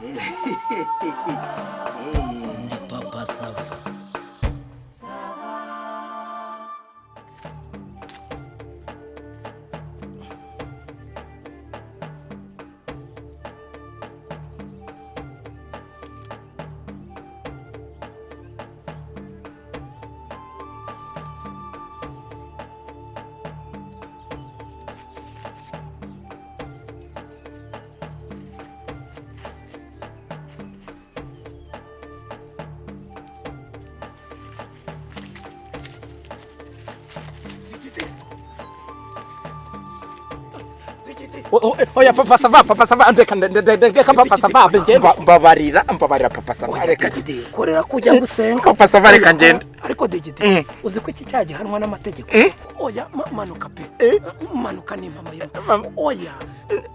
Ndi Papa Sava. Oya, Papa Sava, Papa Sava, ndeka, ndeka, Papa Sava, mbabarira, mbabarira, Papa Sava, reka. Digidi, korera kujya gusenga. Papa Sava, reka ngende. Ariko Digidi, uzi ko iki cyaha gihanwa n'amategeko? Oya, manuka pe, manuka n'impamo y'Imana. Oya,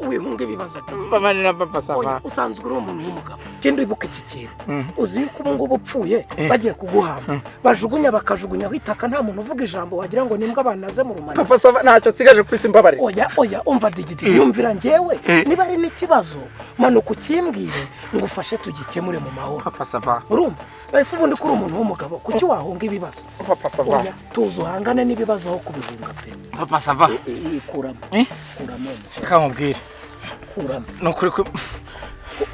wihunga ibibazo, Digidi. Mbabarira, Papa Oya, Sava. Usanzwe uri umuntu w'umugabo. Ikindi, wibuka iki kintu: uzi yuko ubu ngubu upfuye, bagiye kuguhamba, bajugunya, bakajugunyaho itaka, nta muntu uvuga ijambo, wagira ngo nimbwa banaze mu rumani. Papa Sava, ntacyo nsigaje ku isi, mbabarira. Oya, oya, umva Digidi, yumvira njyewe. Niba ari n'ikibazo, manuka ukimbwire ngufashe tugikemure mu mahoro. Papa Sava. Urumva ese ubundi ko uri umuntu w'umugabo, kuki wahunga ibibazo? Papa Sava. Oya, tuzi uhangane n'ibibazo aho kubihunga pe. Papa Sava. Kuramo. Kuramo. Reka nkubwire. Kuramo. Ni ukuri ko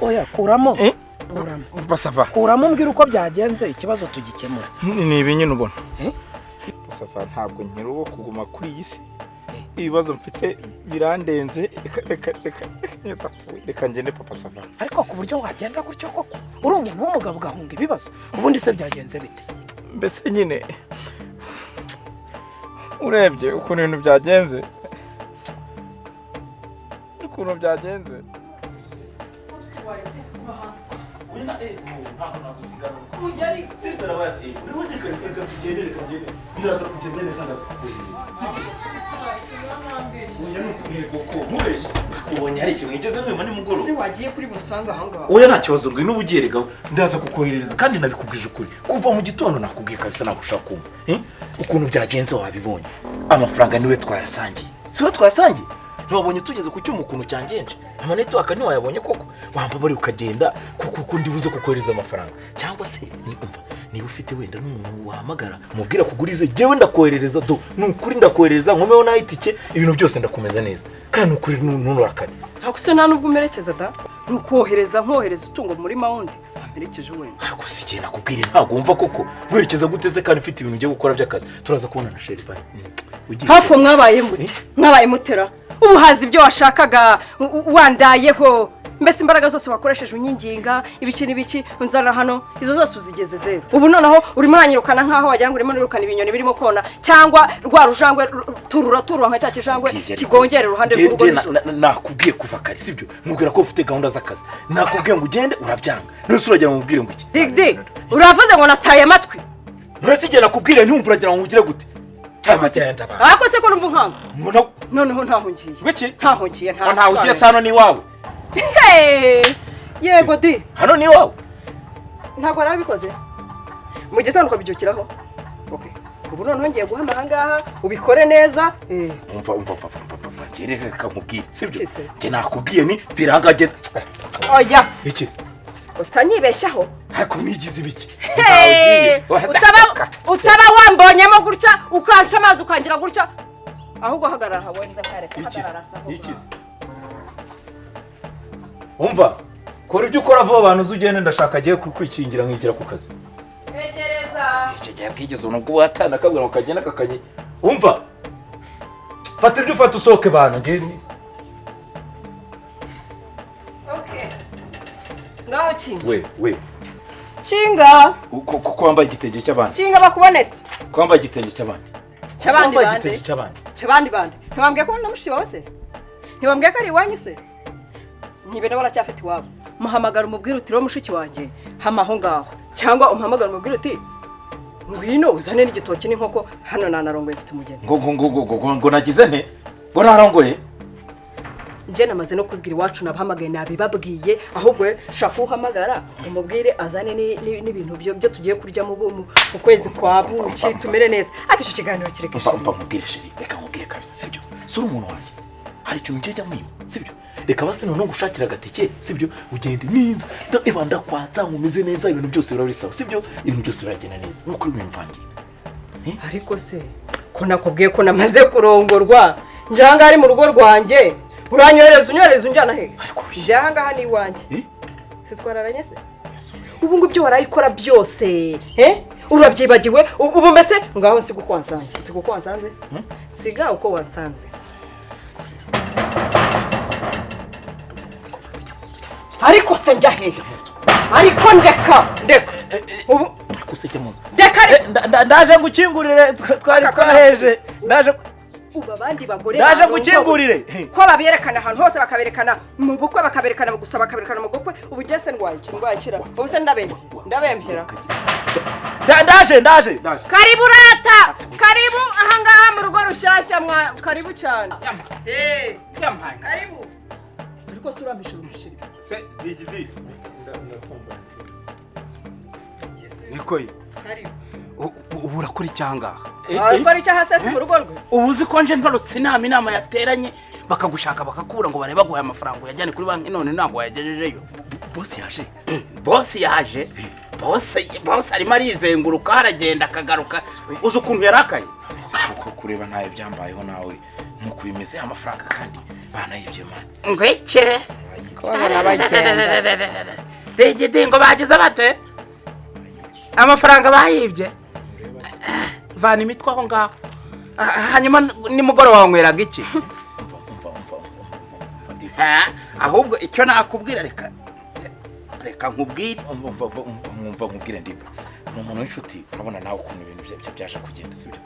Oya, kuramo. Kuramo. Papa Sava. Kuramo, umbwire uko byagenze, ikibazo tugikemure. Ni ibi nyine ubona. Eh? Papa Sava, ntabwo nkiri uwo kuguma kuri iyi si. Ibibazo mfite birandenze. Reka, reka, reka, reka, reka ngende, Papa Sava. Ariko ku buryo wagenda gutyo koko, uri umuntu w'umugabo ugahunga ibibazo? Ubundi se byagenze bite? Mbese nyine urebye ukuntu ibintu byagenze, ukuntu byagenze. Ntabwo nagusigana. Sister arabaye ati: "Uri wegeka, reka tugende, reka ngende, biraza kugenda neza, ndaza kukohereza." Sibyo? Oya, ni ukuri koko nkubeshye ubonye hari ikintu nigeze mwima nimugoroba? Se wagiye kuri bunsanga ahangaha? Oya, nta kibazo, ngwino uba ugiye. Reka ndaza kukoherereza. Kandi nabikubwije ukuri kuva mu gitondo, nakubwiye kabisa, ntabwo ushaka kumva. Eh? Ukuntu byagenze wabibonye, amafaranga niwe twayasangiye, si we twayasangiye? Ntiwabonye tugeze ku cyuma ukuntu cyangenje? Ama network ntiwayabonye koko? Wambabariye ukagenda, kuko ndibuze kukohereza amafaranga, cyangwa se ni umva, niba ufite wenda n'umuntu wahamagara umubwira kugurize, jyewe ndakoherereza. Do, ni ukuri ndakoherereza, nkomeho naho itike, ibintu byose ndakomeza neza. Kandi ni ukuri, nturakare. Ntabwo se nta nubwo umerekeza da, ni ukohereza, nkohereza utungo mu murima wundi wamperekeje wenda. Ntabwo si igihe nakubwira, ntabwo wumva koko? Nkwerekeza gute se kandi mfite ibintu ugiye gukora by'akazi? Turaza kubona na chéri, bye. Ugiye. Ntako mwabaye mute, mwabaye mutera ubu haza ibyo washakaga, wandayeho mbese imbaraga zose wakoresheje unyinginga ibiki n'ibiki unzana hano, izo zose uzigeze zero. Ubu noneho urimo uranyirukana nk'aho wagira ngo urimo urirukana ibinyoni birimo kona, cyangwa rwa rujangwe turura turura nka cya kijangwe kigongera iruhande rw'urugo nijoro. Nakubwiye kuva kare, sibyo? Nkubwira ko ufite gahunda z'akazi, nakubwiye ngo ugende, urabyanga. None se uragira ngo nkubwire ngo iki? Digidi, uravuze ngo nataye amatwi. None se igihe nakubwira ntiwumva, uragira ngo ugire gute? Abagenda ba Ariko se ko numva unkanga? Mbona Noneho ntaho ngiye. Ngwiki? Ntaho ngiye, nta Ngo ntawe ugiye? sano. Se hano ni iwawe? Hey! Yego di. Hano ni iwawe? Ntabwo warabikoze mu gitondo ukabyukiraho. Okay, ubu noneho ngiye guhama ahangaha, ubikore neza. Umva, umva, umva, umva, umva, njye rero reka nkubwire, sibyo? Iki se? Njye nakubwiye ni viranga genda. Oya. Iki se? Utanyibeshyaho. Ariko mwigize ibiki? Hey! Utaba wambonyemo gutya, ukanca amazi, ukangira gutya. Ahubwo hagarara aha wenze kwereka. Iki se? Hagarara aho. Iki se? Umva, kora ibyo ukora vuba, abantu uzi, ugende, ndashaka agiye kwikingira nkigira ku kazi. Tegereza. Icyo gihe bwigeze ubuntu bw'uwatana akabwira ngo kagenda kakanye. Umva, fata ibyo ufata usohoke, bantu njye. Okay, ngaho kinga. We, we. Kinga. Ko wambaye igitenge cy'abandi? Kinga bakubone se. Ko wambaye igitenge cy'abandi? Cy'abandi Ko wambaye bande? igitenge cy'abandi? Cy'abandi bande? Ntiwambwiye ko na mushiki wawe se? Ntiwambwiye ko ari iwanyu se? Ntibe nabo aracyafite iwabo. Muhamagara umubwire uti: "Rero mushiki wanjye, hama aho ngaho," cyangwa umuhamagara umubwire uti: "Ngwino uzane n'igitoki n'inkoko hano, nanarongoye, mfite umugeni." Ngo nagize nte? Ngo narongoye? Njye namaze no kubwira iwacu, nabahamagaye, nabibabwiye. Ahubwo we shaka uhamagara umubwire azane n'ibintu byo tugiye kurya mu kwezi kwa buki, tumere neza. Ariko icyo kiganiro kireke. Umva, umva nkubwire chéri, reka nkubwire kabisa, sibyo? Si uri umuntu wanjye, hari ikintu njya mwima, sibyo? Reka basi noneho gushakira agatike, sibyo? Ugende neza. Eba ndakwatsa nkumeze neza, ibintu byose birabisa, sibyo? Ibintu byose biragenda neza. Nuko uri wimvangira. Ariko se ko nakubwiye ko namaze kurongorwa, nje aha ngaha ari mu rugo rwanjye, uranyohereza unyohereza unjyana he? Nje aha ngaha ni iwanjye. Sitwararanye se? Ubu ngo ibyo warayikora byose, urabyibagiwe? Ubu mbese ngaho nsiga uko wansanze, nsiga uko wansanze, nsiga uko wansanze. Ariko se njya hehe? Ariko ndeka, ndeka. Ubu ariko se jya mu nzu. Ndeka ariko. Ndaje ngukingurire, twari twaheje. Ndaje ubu abandi bagore ndaje ngukingurire. Ko baberekana ahantu hose, bakaberekana mu bukwe, bakaberekana mu gusaba, bakaberekana mu gukwe. Ubu njye se ndwaye iki? Ndwaye ikira? Ubu se ndabembyera? Ndabembyera? Ndaje, ndaje, ndaje. Karibu rata, karibu ahangaha mu rugo rushyashya mwa, karibu cyane. Karibu. Ariko se urampisha urampisha ibiki? Se digidi. Nikoye. Karibu. Ubu urakora icyangaha. Ukora icyaha se mu rugo rwe? Ubu uzi ko nje ntorotse inama yateranye bakagushaka bakakubura ngo barebe baguhaye amafaranga uyajyane kuri banki, none ntabwo wayagejejeyo. Boss yaje. Boss yaje. Boss arimo arizenguruka aragenda akagaruka. Uzi ukuntu yarakaye? Kuko kureba ntayo byambayeho nawe nuko bimeze, amafaranga kandi banayibye man. Ngweke. Digidi ngo bagize bate? Amafaranga bayibye. Vana imitwe aho ngaho. Hanyuma nimugoroba wanyweraga iki? Ahubwo icyo nakubwira, reka reka nkubwire. Umva nkubwire Ndimba. Ni umuntu w'inshuti, urabona nawe ukuntu ibintu bye byaje kugenda, sibyo?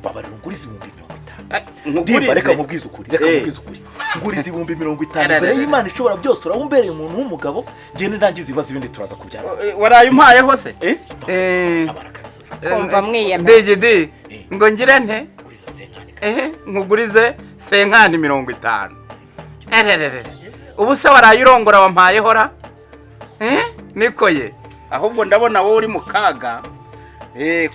Babarira ungurize 50,000. Ndimba reka nkubwize ukuri, reka nkubwize ukuri. Ngurize 50,000 mbere y'Imana ishobora byose, urabumbereye umuntu w'umugabo, ngende ndangize ibibazo ibindi turaza kubyara. Waraye umpayeho se? Abara kabisa. Kumva mwiyemera. Digidi ngo ngire nte? Nguriza senkani. Nkugurize senkani 50. Ubu se waraye urongora wampayeho ra? Nikoye. Ahubwo ndabona wowe uri mu kaga.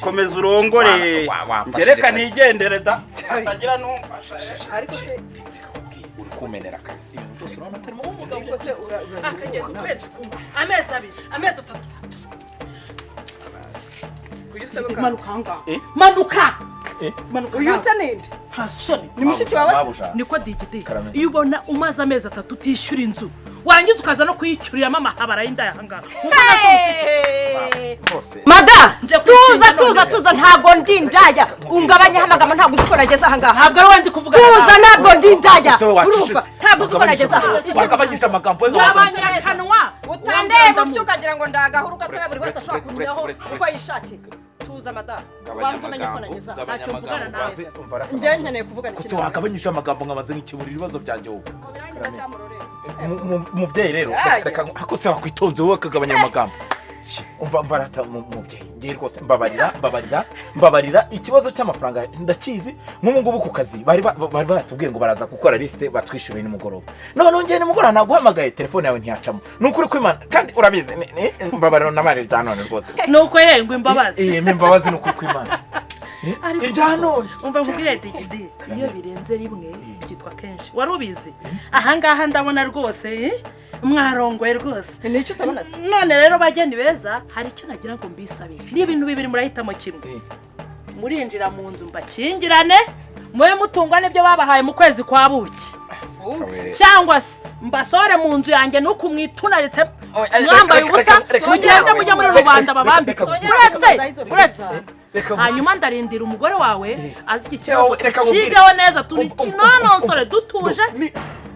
Komeza urongore. Ngereka nigendere da. Atagira numfasha. Ariko se uri kumenera kabisa. Ibintu byose urabona atarimo umugabo akagenda ukwezi kumwe, amezi abiri, amezi atatu. Manuka ahangaha. Manuka. Manuka. Uyu se ninde? Nta soni. Ni mushiki wawe se? Niko Digidi. Iyo ubona umaze amezi atatu utishyura inzu, warangiza ukaza no kuyicyuriramo amahabara y'indaya ahangaha. Mada, tuza tuza tuza, ntabwo ndi indaya. Ungabanya amagambo, ntabwo uzi ko nageze ahangaha. Ntabwo ari we ndi kuvuga. Tuza, ntabwo ndi indaya. Urumva, ntabwo uzi ko nageze ahangaha. Wagabanyije amagambo. Akanwa. Utandeba utyo ukagira ngo ndagahuru gatoya, buri wese ashobora kumenya uko yishakiye. Tuza mada, ubanza umenye ko nageze aha. Ntacyo mvugana nawe. Njye nkeneye kuvugana. Kose wagabanyije amagambo nkamaze nkikemura ibibazo byanjye wowe. Mubyeyi rero reka hakose wakwitonze wowe akagabanya amagambo. Umva mbarata mubyeyi, ngiye rwose mbabarira, mbabarira, mbabarira. Ikibazo cy'amafaranga ndakizi. Nk'ubu ngubu ku kazi bari batubwiye ngo baraza gukora liste batwishyuye nimugoroba. None ngiye nimugoroba naguhamagaye telefone yawe ntiyacamo. Nukuri kwimana kandi urabizi mbabarira nabari rya none rwose. Nuko yengwe imbabazi. Imbabazi nukuri kwimana. Irya none. Umva nkubwire Digidi, iyo birenze rimwe byitwa kenshi. Wari ubizi? Aha ngaha ndabona rwose mwarongoye rwose. Nicyo utabona se? None rero bageni beza, hari icyo nagira ngo mbisabire. Ni ibintu bibiri murahitamo kimwe. Murinjira mu nzu mbakingirane, mube mutungwa n'ibyo babahaye mu kwezi kwa buki. Cyangwa se mbasore mu nzu yanjye nuko mwitunaritse mwambaye ubusa, mugende mujye muri rubanda babambike. Uretse, uretse. Hanyuma ndarindira umugore wawe azi iki kibazo kigeho neza, tuninonsore dutuje.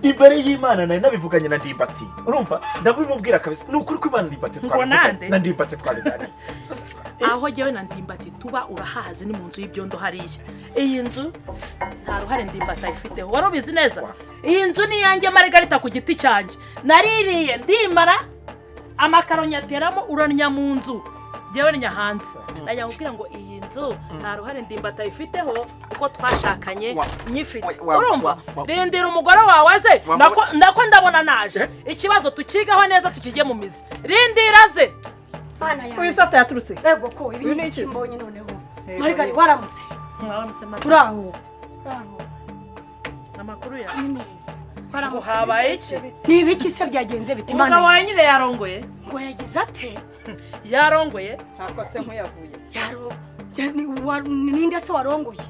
Imbere y'Imana nari nabivuganye na Ndimbati. Urumva ndabimubwira kabisa. Ni ukuri kw'Imana Ndimbati twabivuganye. Na Ndimbati twabivuganye. Aho jyewe na Ndimbati tuba urahazi, ni mu nzu y'ibyondo hariya. Iyi nzu nta ruhare Ndimbati ayifiteho. Wari ubizi neza? Iyi nzu ni iyanjye Margarita ku giti cyanjye. Naririye ndimara amakaro nyateramo uranya mu nzu. Jyewe ni hanze. Najya kubwira ngo iyi nzu nta ruhare Ndimbati ayifiteho uko twashakanye nyifite. Urumva? Rindira umugore wawe aze, nako ndabona naje. Ikibazo tukigaho neza tukijye mu mizi. Rindira aze. Uyu sata yaturutse. Yego ko ibi ni iki mbonye noneho. Marigari waramutse. Mwaramutse Marigari. Uraho. Amakuru ya. Baramutse. Habaye iki? Ni ibiki se byagenze bite? Umugabo Imana wawe nyine yarongoye. Ngo yagize ate? Yarongoye. Ntako se nkuyavuye. Yaro ninde se warongoye?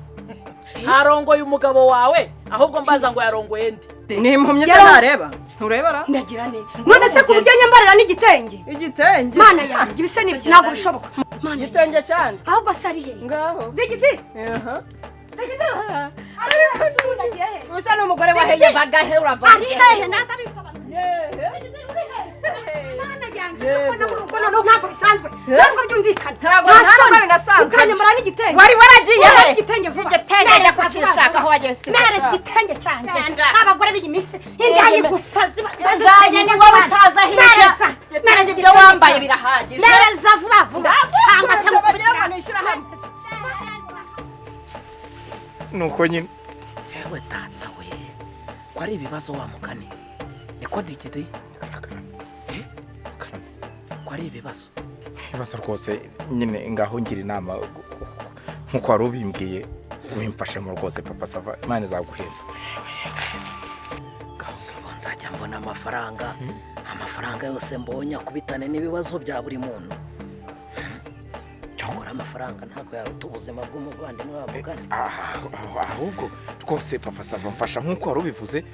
Harongoye umugabo wawe, ahubwo mbaza ngo yarongoye ndi. Ni impumyi se ntareba? Ntureba ra? Ndagira ne. None se ku buryo nyambarira n'igitenge? Igitenge. Mana yanjye, ibise ni ntabwo bishoboka. Mana igitenge cyane. Ahubwo se ari he? Ngaho. Digidi. Aha. Digidi. Ari he? Usa n'umugore waheye bagahe urava. Ari hehe naza bisobanura. Digidi uri hehe? Mana yanjye, ndabona mu rugo noneho ntabwo bisanzwe. Ntabwo byumvikana. Ntabwo binasanzwe. Ukanyambara n'igitenge. Wari waragiye he? Igitenge vuba. Igitenge ajya kukishaka aho wagiye se. Naretse igitenge cyanjye. Abagore b'iyi minsi indayi gusa ziba Indayi ni wowe utaza hirya. Naretse ibyo wambaye birahagije. Nareza vuba vuba cyangwa se mukubitira ngo nishyirahamwe. Nuko nyine yewe tata we, ko ari ibibazo wa mugani. Niko Digidi? Ko ari ibibazo. Ibibazo rwose nyine ngaho ngira inama nkuko wari ubimbwiye ubimfashemo rwose Papa Sava, Imana izaguhemba. Nzajya mbona amafaranga, amafaranga yose mbonye akubitane n'ibibazo bya buri muntu. Cyangwa amafaranga ntabwo yaruta ubuzima bw'umuvandimwe wa mugani. Ahubwo rwose Papa Sava mfasha nkuko wari ubivuze.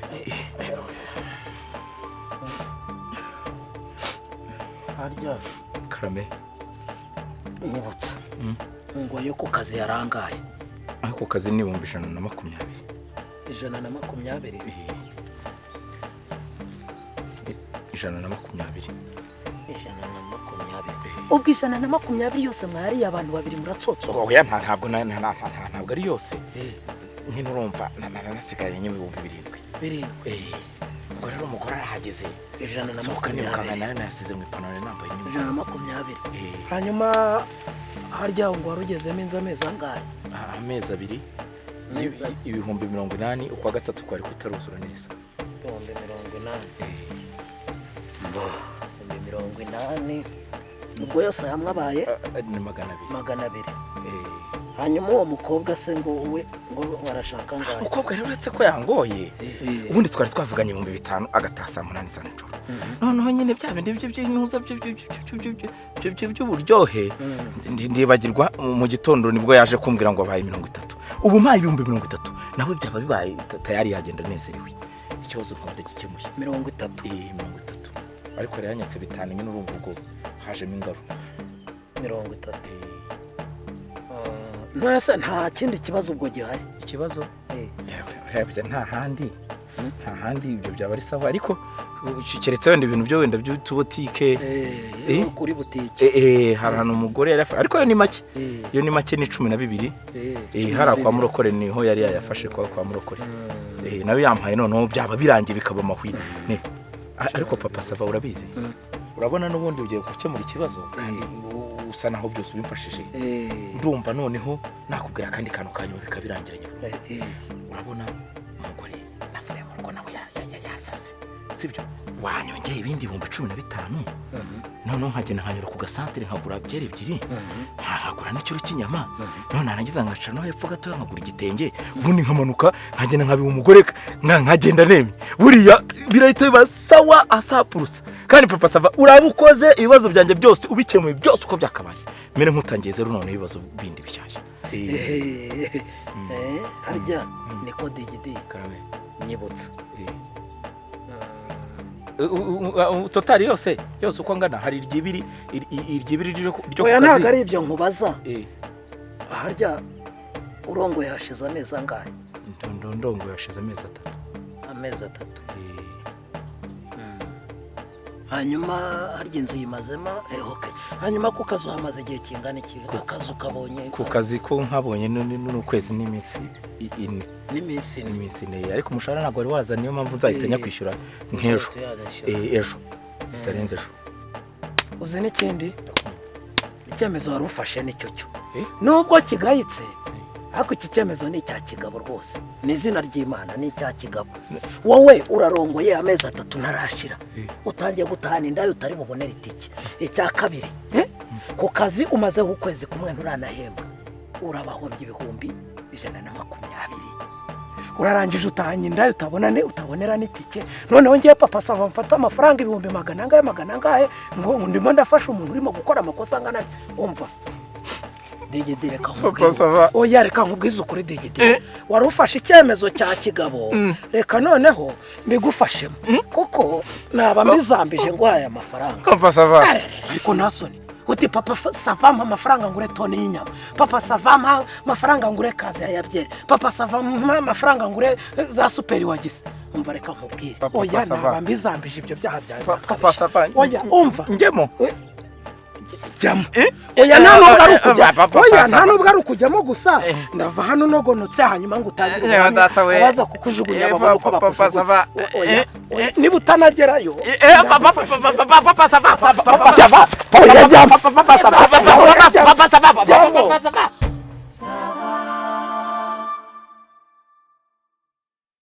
Harya Karame nyibutsa ngo yo ku kazi yarangaye. Ako kazi ni 120. 120? 120. 120. Ubwo 120 yose mwariye abantu babiri muratsotso. Oya ntabwo ntabwo ari yose. Nyine urumva nasigaye nyine 7,000. 7. Ubwo rero umugore arahageze. 120. Nayo nasize mu ipantaro nambaye nyine. 120. Hanyuma harya ngo warugezemo inzu amezi angahe? Amezi abiri. 80,000 ukwa gatatu kwari kutaruzura neza. 80,000. Mbo 80,000 ubwo yose hamwe abaye ni 200. 200. Hanyuma uwo mukobwa se ngo we ngo warashaka ngahe? Umukobwa rero uretse ko yangoye ubundi twari twavuganye 5,000 agataha saa 8 za nijoro. Noneho nyine bya bindi by'intuza by'uburyohe ndibagirwa mu gitondo nibwo yaje kumbwira ngo abaye 30. Ubu mpaye 30,000 nawe byaba bibaye tayari yagenda anezerewe. Ikibazo nkaba ndagikemuye. 30. 30. Ariko rero yanyatse 5 nyine urumva ubwo hajemo ingaro. 30. None nta kindi kibazo ubwo gihari? Ikibazo? Yewe nta handi. Nta handi ibyo byaba ari sawa ariko keretse wenda ibintu byo wenda by'utubutike kuri butike. Hari ahantu umugore yari ariko yo ni make. Yo ni make ni 12. Hari kwa Murokore niho yari yayafashe kwa Murokore. Nawe yampaye noneho byaba birangiye bikaba amahwi. Ariko Papa Sava urabizi. Urabona n'ubundi ugiye gukemura ikibazo kandi usa naho byose ubimfashije. Ndumva noneho nakubwira kandi kantu kanyuma bikabirangiranye. Urabona umugore navuye mu rugo nawe yasase. Sibyo? Wanyongeye ibindi 15,000. Noneho nkagenda nkanyura ku gasantere nkagura byeri ebyiri. Nkagura n'ikiro cy'inyama. None narangiza ngaca no hepfo gato nkagura igitenge. Ubundi nkamanuka nkagenda nkabiha umugore nkagenda nemye. Buriya birahita biba sawa asapurusa. Kandi Papa Sava urabukoze ibibazo byanjye byose ubikemuye byose uko byakabaye. Mere nkutangiye zero none ibibazo bindi bishyashya. Harya niko Digidi Karame nyibutsa. Totali yose yose uko ngana hari iryibiri iryibiri ryo ku kazi. Oya ntabwo ari ibyo nkubaza. Harya urongo yashize amezi angahe? Ndongo yashize amezi 3. Amezi 3. Hanyuma harya inzu yimazemo okay. Hanyuma ku kazi hamaze igihe kingana iki? Akazi ukabonye? Ku kazi ko nkabonye n'ukwezi n'iminsi 4. N'iminsi 4 ariko umushahara ntabwo wari waza niyo mpamvu nzahita nyakwishyura nk'ejo. Ejo. Bitarenze ejo. Uzi n'ikindi? Icyemezo wari ufashe nicyo cyo. Nubwo kigayitse ariko iki cyemezo ni icya kigabo rwose. Ni izina ry'Imana ni icya kigabo. Wowe urarongoye amezi 3 ntarashira. Utangiye gutahana inda utari bubonere itike. Icya kabiri, ku kazi umazeho ukwezi kumwe nturanahembwa. Urabahombye 120,000. Urarangije utahanye inda utabona ne utabonera n'itike. Noneho ngiye Papa Sava mfata amafaranga 400,000 400,000 ngo ndimo ndafasha umuntu urimo gukora amakosa angana atya. Umva Digidi, reka nkubwire. Sava. Oya, reka nkubwize ukuri Digidi, wari ufashe icyemezo cya kigabo, reka noneho mbigufashemo kuko naba mbizambije nguhaye amafaranga. Papa Sava. Ariko nta soni, uti Papa Sava mpa amafaranga ngure toni y'inyama, Papa Sava mpa amafaranga ngure kaziya ya byeri, Papa Sava mpa amafaranga ngure za superi wagize. Umva, reka nkubwire. Papa Oya, Sava. naba mbizambije ibyo byaha byawe. Papa Sava. Oya, umva. Njyemo. Jyamo. Oya, nta nubwo ari ukujya, Papa oya, nta Sava. nubwo ari ukujyamo gusa. Ndava hano unogonotse, hanyuma ngo utangire Yewe ubuhamya, data we. abaza kukujugunya babone uko Papa bakujugunya. Sava. Oya, oya, niba utanagerayo. Papa Sava. Papa Sava. Oya, jyamo. Papa Sava. Papa Sava. Papa Sava. Jyamo. Papa Sava.